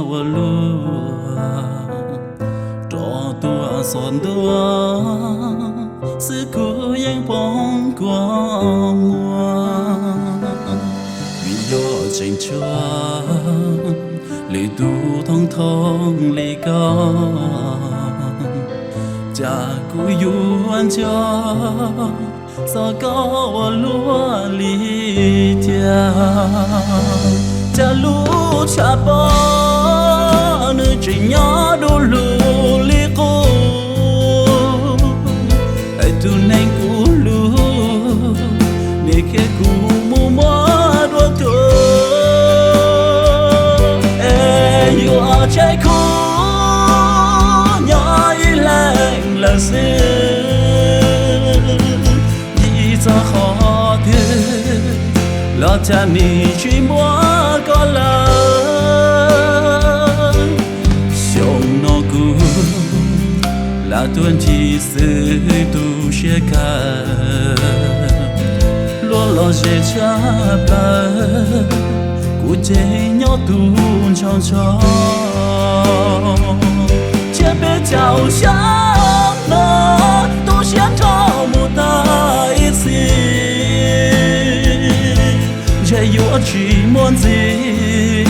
ua luaj, rov tuaj txog ntua xwb kuv yeej poob kua muag. Vim yog tseem tshuav lwm tus thoob thoob li koj, cas kuv yuav nco txog koj ua luaj li thiab. Cas lub tshav pob nws tseem nyob du lug li qub, es tus neeg kuv hlub nim qhia kuv mus muab dua tuag. Es yuav tseg kuv nyob ib leeg lawm xwb, vim txog qhov twg los cas nim tsis muaj koj lawm. Xyoo no kuv lam tuaj ncig xwb tu siab kawg, luag los ze tshaj plaws, kuv ces nyob tu ntshaus ntsho. Tsiab peb caug xyoo no tu siab nrho mus tag ib txhis, ntshe yuav tsis muaj ntxiv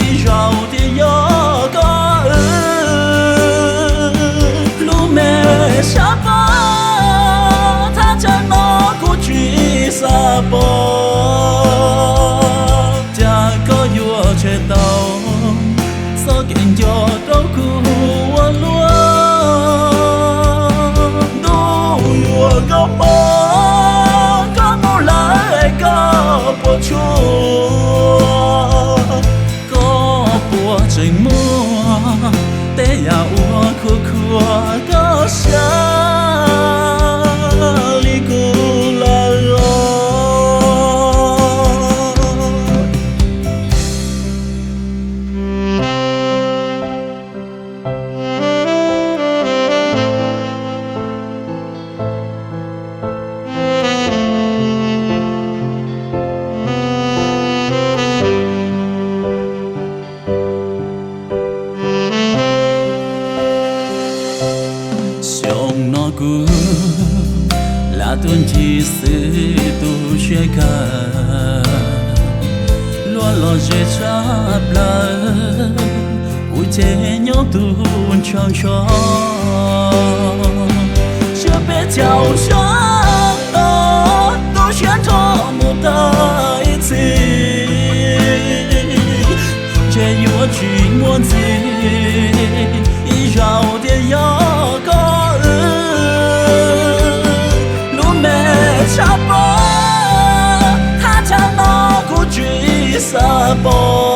ib zaug thiaj yog koj wb. Lub me sab pab thaj chaw no kuv tsis xav pom, cas koj yuav tshem tau txoj kev nco rau kuv ua luaj. Ntuj yuav koj pom koj mus lawm es koj puas tshua, koj puas tseem muaj tej yam uas khuam khuam koj siab li kuv lawm os. Xyoo no kuv lam tuaj ncig xwb tu siab kawg, luag los ze tshaj plaws, kuv ces nyob tu ntshaus ntsho. Tsiab peb caug xyoo no tu siab nrho mus tag ib txhis, ntshe yuav tsis muaj ntxiv ib zaug thiaj yog koj wb. Lub me sab pab thaj chaw no kuv tsis xav pom,